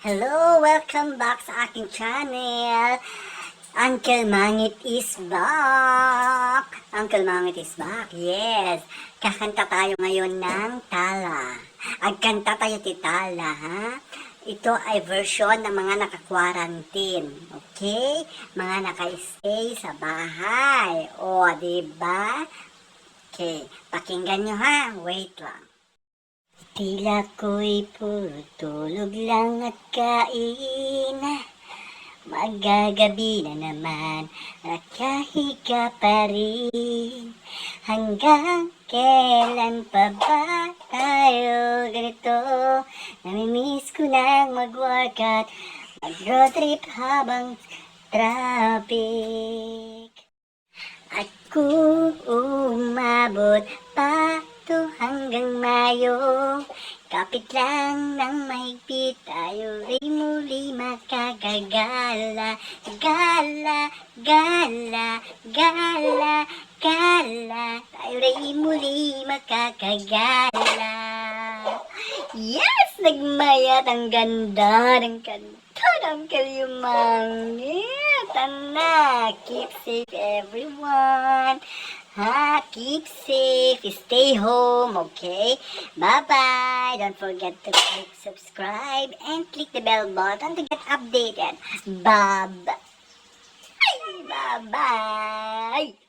Hello! Welcome back sa aking channel. Uncle Mangit is back! Uncle Mangit is back, yes. Kakanta tayo ngayon ng tala. Agkanta tayo ti tala, ha? Ito ay version ng mga naka-quarantine. Okay? Mga naka-stay sa bahay. O, diba? Okay. Pakinggan nyo, ha? Wait lang. Tila ko'y puro tulog lang at kain. Magagabi na naman, nakahiga pa rin. Hanggang kailan pa ba tayo ganito? Namimiss ko nang mag-workout, mag-road trip habang traffic. At kung umabot pa to hanggang Mayo, kapit lang ng mahigpit, tayo rin muli makakagala. Gala, gala, gala, gala, tayo rin muli makakagala. Yes! Nagmayat ang ganda ng kanta ng kalyumangit. Tana, keep safe everyone. Ha, keep safe, stay home, okay? Bye-bye. Don't forget to click subscribe and click the bell button to get updated. Bye-bye. Bye-bye.